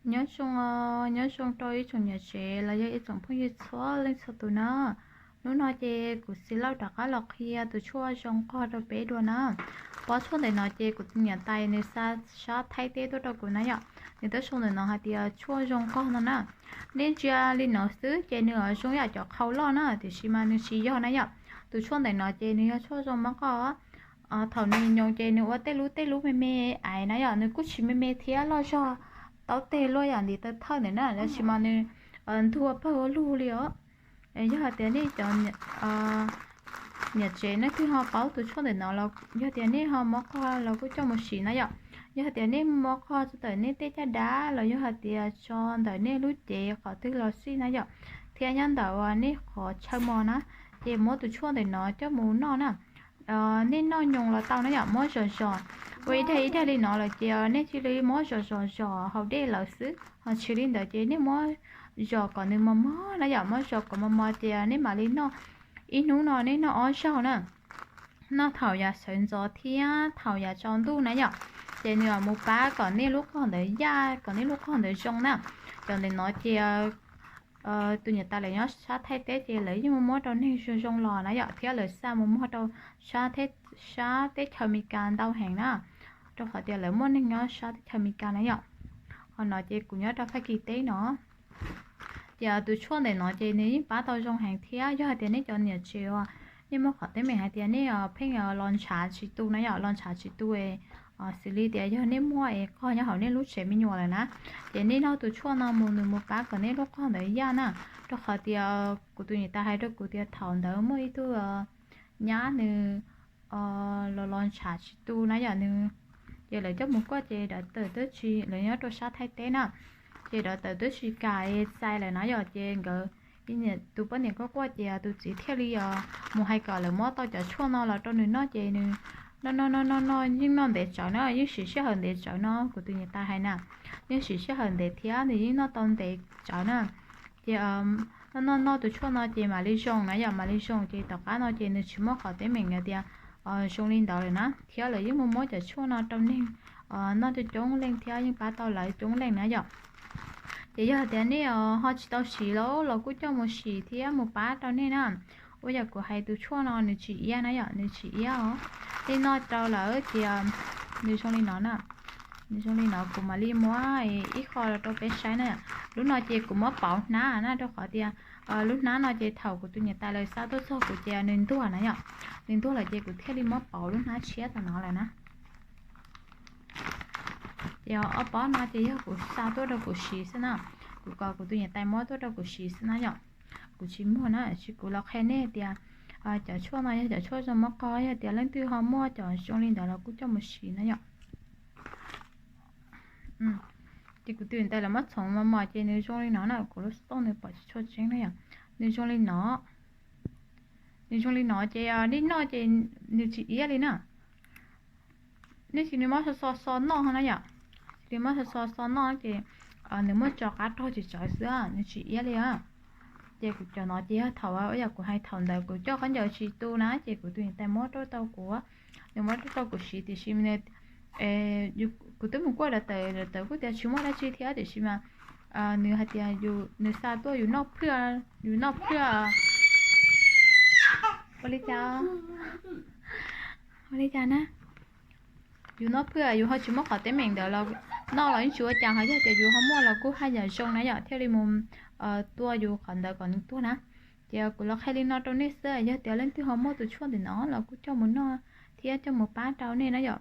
Nyob zoo, nyob zoo rau ib tsoom niam tsev los yog ib tsoom phooj ywg txhua leej txhua tus na. Hnub no ces kuv Xis Lauj rov qab los qhia tus tshuaj zoo qog rau peb dua na. Pob tshuaj ntawm no ces kuv tus niam tais nws xa sab Thaib teb tuaj rau kuv na yom. Nws tuaj sau ntawm no hais tias tshuaj zoo qog no na. Nej ntsia li no xwb ces nws zoo yam cov qhau loj na, tiam sis mas nws tsis yog na yom. Tus tshuaj ntawm no ces nws yog tshuaj zoo mob qog. Thaum nws nyoos ces nws ua tej lub tej lub me me aiv na yom, nws kuj tsis me me thiab loj zog tau teg luaj yam ntiv taw thawj ntawm na, tab sis mas nws ntuag pawg ua lug li os. Yog hais tias nej cov niam tsev nej twg ho paub tus tshuaj ntawm no los yog tias nej ho mob qog los kuj coj mus siv na yom. Yog hais tias nej mob qog tso ntawm nej tej caj dab los yog hais tias tso ntawm nej lub cev qhov twg los xij na yom, thiab nyob ntawm nej qhov chaw mos na, ces muab tus tshuaj ntawm no coj mus noj na. Nej noj nyoos los tau na yom, muab zom zom, ua ib daig ib daig li no lawm ces nej cia li muab zom zom zom haus dej lawm xwb. Ho tsis li ntawd ces nej muab zom kom nws mos mos na yom, muab zom kom mos mos ces nej mam li noj. Ib hnub no nej noj ob zaug na, noj thaum yav sawv ntxov thiab thaum yav tsaus ntuj na yom, ces nws mus pab kom nej lub qog ntawd yaj, kom nej lub qog ntawd zoo na. Cov ntawm no ces tus niam tais lawv nyob sab Thaib teb ces lawv yeej muab muab rau neeg zoo zoo los na yom, thiab lawv xa mus muag rau sab teb chaws Amelikas ntau heev na, rau qhov tias lawv muaj neeg nyob sab teb chaws Amelikas na yom. Qhov no ces kuv nyob rau Fab Kis teb no. Ces tus tshuaj ntawm no ces nws yeej pab tau zoo heev thiab. Yog hais tias nej cov niam tsev uas nej muaj qhov teeb meem hais tias nej pheej los ntshav tsis tu na yom, los ntshav tsis tu, xws li tias yog nej muaj es qog nyob hauv nej lub tsev me nyuam lawm na, ces nej noj tus tshuaj no mus nws mus pab kom nej lub qog ntawd yaj na. Rau qhov tias kuv tus niam tais hais rau kuv tias thaum ntawd muaj ib tug nyab nws los los ntshav tsis tu na yom, nws, ces lawv coj mus kuaj ces dav tawm twb tsis, lawv nyob rau sab Thaib teb na, ces dav tawm twb tsis kam txais lawm na yom, ces nkawd tus poj niam kuaj kuaj ces tus txiv thiaj li mus hais kom lawv muab tau cov tshuaj no los rau nws noj ces nws noj noj noj noj noj yeej noj ntev tsawv na, yeej siv sij hawm ntev tsawv no, kuv tus niam tais hais na, yeej siv sij hawm ntev thiab nws yeej noj tau ntev tsawv na. Ces noj noj noj tus tshuaj no ces mam li zoo na yom, mam li zoo ces tom qab no ces nws tsis muaj qhov teeb meem hais tias zoo li ntawd lawm na, thiab lawv yeej muaj muab cov tshuaj no rau neeg noj coob coob leej thiab yeej pab tau lawv coob leej na yom. Ces yog tias nej ho tsis tau siv los los kuj coj mus siv thiab mus pab rau nej na. Ua yam kuv hais tus tshuaj no nws tsis iab na yom, nws tsis iab os. Nej noj rau lawm ces nws zoo li no na. Nws zoo li no kuv mam li muab ib qho rau peb saib na. Lub no ces kuv muab pauv hnab na, rau qhov tias lub hnab no ces thaum kuv tus niam tais lawv xa tuaj txog kuv ces nws ntuag na yom. Nws ntuag lawm ces kuv thiaj li muab pauv lub hnab tshiab tom no lawm na. Ces ob pob no ces yog kuv xa tuaj rau kuv siv xwb na. Kuv kom kuv tus niam tais muab tuaj rau kuv siv xwb na yom. Kuv tsis muag na, tsis, kuv los qhia nej tias cov tshuaj no yog cov tshuaj zoo mob qog, yog tias leej twg ho muaj cov zoo li ntawd los kuj coj mus siv na yom. Ces kuv tus niam tais lawv muab txhoov mos mos ces nws zoo li no na, kuv lub xov tooj nws pom tsis tshua tseeb na yom. Nws zoo li no, nws zoo li no ces nej noj ces nws tsis iab li na. Nej cia li muab xo xo xo noj na yom, cia li muab xo xo xo noj ces nws muaj tso qab rog tsis tsawv xwb, nws tsis iab li. Ces kuv cov no ces yog thaum, yog kuv hais thaum ntawd kuv coj khaub ncaws tsis tu na ces kuv tus niam tais muab tuaj rau kuv, nws muab tuaj rau kuv siv tiam sis kuv twb mus kuaj dav tawm, dav tawm kuj tias tsis muaj dab tsi thiab tiam sis mas nws hais tias nws xa tuaj yus noj phwj, yus noj phwj. Ua li cas? Ua li cas na? Yus noj phwj yus ho tsis muaj qhov teeb meem ntawd los noj los yeej tsis ua cas, ho yog tias yus ho muaj los kuj haj yam zoo na yom, thiaj li mus tua yus qhov ntawd kom nws tuag na. Ces kuv los qhia li no rau nej xwb, yog tias leej twg ho muaj tus tshuaj ntawm no los kuj coj mus noj thiab coj mus pab rau nej na yom.